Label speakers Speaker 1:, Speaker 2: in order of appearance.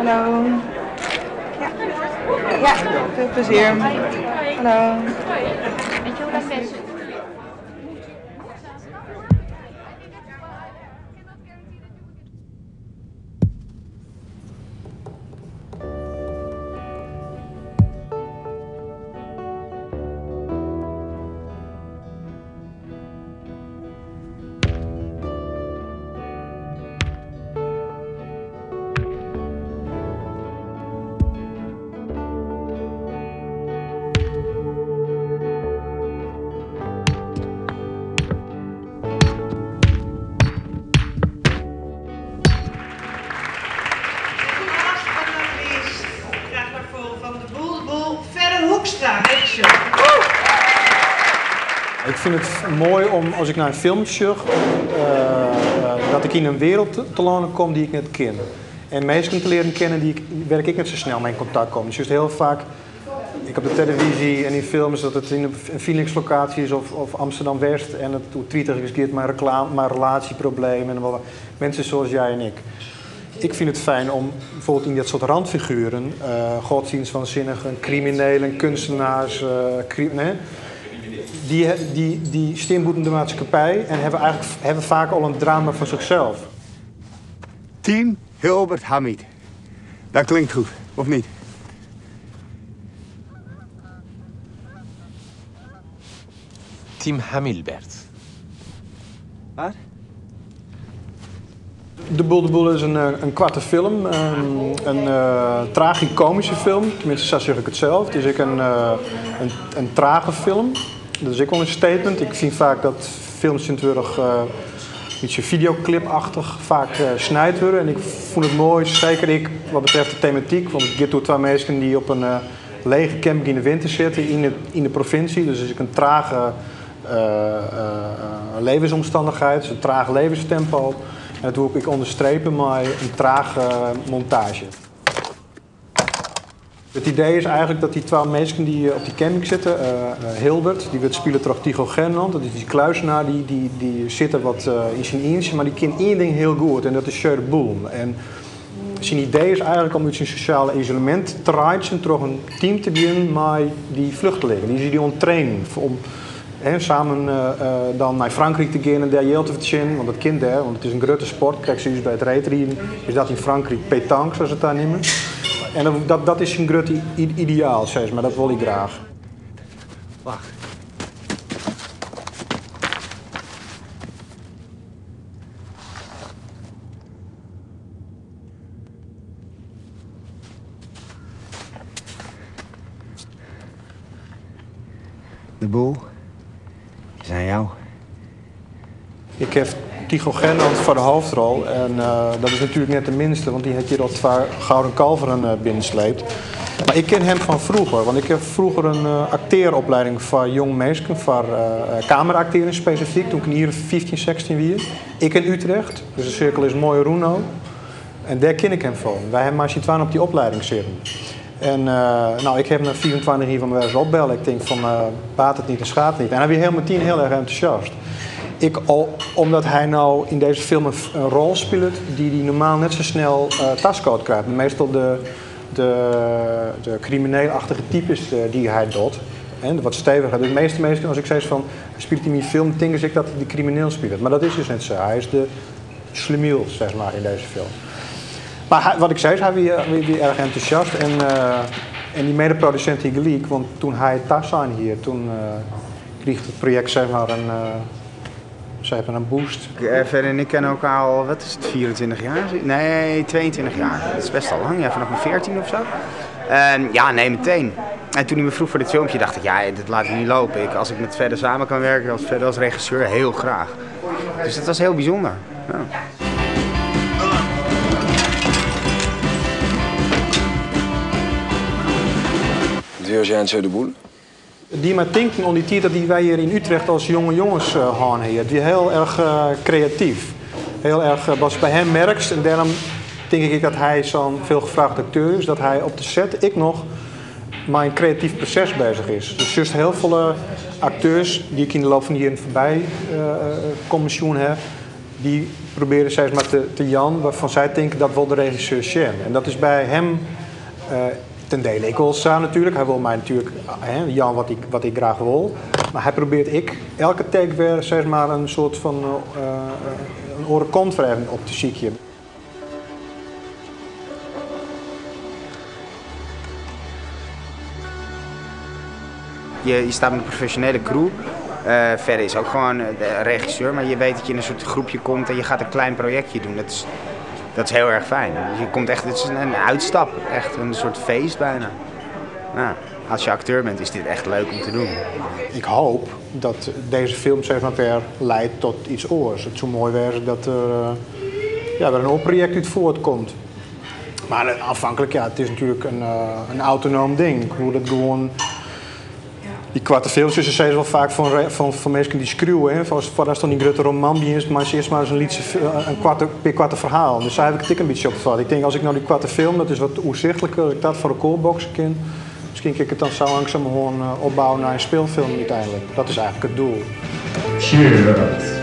Speaker 1: Hallo. Ja. Ja, veel plezier. Hallo.
Speaker 2: Weet je hoe lang mensen...
Speaker 3: Last but not least, graag naar voren van de Boel de Boel, Fedde Hoekstra, regisseur.
Speaker 4: Ik vind het mooi om, als ik naar een film sjoch, dat ik yn in wereld te lâne kom dy't ik net ken. En minsken te learen kennen dy't ik, wêr't ik net sa snel mei yn kontakt kom. Dus hiel faak, ik op de televyzje en yn films, dat it yn in Phoenix-lokaasje is of Amsterdam-West en it oer tritigers giet mei reklame, mei relasjeproblemen en wat, mensen zoals jij en ik. Ik fyn it fijn om bijvoorbeeld yn dat soart randfigueren, godsdienstwaanzinnigen, kriminelen, keunstners, nee, die stean bûten de maatskippij en hawwe eigentlik, hawwe faak al in drama fan sichsels.
Speaker 5: Team Hilbert Hamid. Dat klinkt goed, of niet?
Speaker 6: Team Hamilbert.
Speaker 5: Wat?
Speaker 4: De Boel de Boel is in koarte film, in tragikomyske film, teminsten sa sjoch ik it sels. It is ek in trage film, dat is ek wol in statement. Ik fyn faak dat films tsjintwurdich in bytsje fideoklipachtich faak snijd wurde. En ik fûn it moai, seker ek wat betreft de tematyk, want it giet oer twa minsken dy't op in lege camping yn de winter sitte yn de provinsje. Dus it is ek in trage levensomstannichheid, in traach levenstempo. En dat woe ik ek ûnderstrepe mei in trage montaazje. It idee is eigentlik dat dy twa minsken dy't op dy camping sitte, Hilbert, dy wurdt spile troch Tycho Gernand, dat is dy kluizenaar, dy sit der wat yn syn ientsje, mar dy kin ien ding hiel goed en dat is Sjeu de Boel. En syn idee is eigentlik om út syn sosjale isolemint te reitsjen troch in team te begjinnen mei dy fluchtelingen. Dy is dy oan it trainen om, hè, samen dan nei Frankryk te gean en dêr jild te fertsjinjen, want dat kin dêr, want it is in grutte sport. Krekt sa by it reedriden is dat yn Frankryk pétanque, sa se it dêr neame. En dat is syn grutte ideaal, sis mar, dat wol hy graach.
Speaker 5: Wacht. De boel is aan jou.
Speaker 4: Ik haw Tycho Gernand foar de hoofdrol en dat is natuerlik net de minste, want dy hat hjir al twa Gouden Kalveren binnensleept. Mar ik ken him fan froeger, want ik haw froeger in aktearoplieding foar jonge minsken, foar kamera-aktearen spesifyk, doe't ik in jier of 15, 16 wie. Ek yn Utrecht, dus de sirkel is moai rûn no. En dêr ken ik him fan. Wy hawwe mei syn twaen op dy oplieding sitten. En no, ik haw him nei 25 jier fan wer ris opbelle. Ik tink fan, baat it niet en schaadt niet. En hy wie hiel metien hiel erch entûsjast. Ek al omdat hy no yn dizze film in rol spilet dy't hy normaal net sa snel taskood krijt. Meastal de krimineelachtige types dy't hy docht. Hè, de wat steviger. De measte minsken, as ik sis fan, hy spilet yn myn film, tinke se ek dat hy de krimineel spilet. Mar dat is dus net sa. Hy is de schlemiel, zeg maar, yn dizze film. Mar hy, wat ik sei, hy wie erch entûsjast en dy medeprodusint hie gelyk, want doe't hy tasein hie, doe krige it projekt zeg maar zeg maar, in boost.
Speaker 5: Fedde en ik kennen elkaar al, wat is het, 24 jaar? Nee, 22 jaar. Dat is best al lang, ja, vanaf mijn 14 of zo. En ja, nee, meteen. En toen hij me vroeg voor dit filmpje, dacht ik, ja, dit laat ik niet lopen. Als ik met Fedde samen kan werken, als Fedde als regisseur, heel graag. Dus dat was heel bijzonder. Ja.
Speaker 7: Jeu de Boel.
Speaker 4: Dy mei tinken oan dy tiid dat wy hjir yn Utrecht as jonge jonges hân hie. It wie hiel erch kreatyf. Hiel erch, watst by him merkst, en dêrom tink ik ek dat hy sa'n veelgevraagd akteur is, dat hy op de set ek noch mei in kreatyf proses beuzich is. Dus just hiel folle akteurs dy't ik yn de loop fan de jierren foarby kommen sjoen haw, Dy probearje sis mar te, te jaan wêrfan sy tinke dat wol de regisseur sjen. En dat is by him ten dele ek wol sa natuerlik. Hy wol my natuerlik jaan wat ik, wat ik graach wol. Mar hy probearret ek elke take wer sis mar in soart fan in oare kant foar even op te sykjen.
Speaker 5: Je staat met een professionele crew. Ferre is ook gewoon de regisseur, maar je weet dat je in een soort groepje komt en je gaat een klein projectje doen. Dat is heel erg fijn. Dus je komt echt, het is een uitstap, echt een soort feest bijna. Nou, als je acteur bent is dit echt leuk om te doen.
Speaker 4: Ik hoop dat deze film zeg maar, weer leidt tot iets oars. It soe moai wêze dat der ja, wer in oar projekt út fuortkomt. Mar aanvankelijk, ja, it is natuerlik in autonoom ding. Ik woe dat gewoan. Dy koarte films, se sizze wol faak fan minsken dy't skriuwe, hè, foardatst oan dyn grutte roman begjinst, meitsje earst mar ris in lytse, in koarte, pear koarte ferhalen. Dus sa haw ik it ek in bytsje opfat. Ik tink, as ik no dy koarte film, dat is wat oersichtliker, as ik dat foar elkoar bokse kin, miskien kin ik it dan sa langsumerhân opbouwe nei in spylfilm úteinlik. Dat is eigentlik it doel.
Speaker 8: Cheers!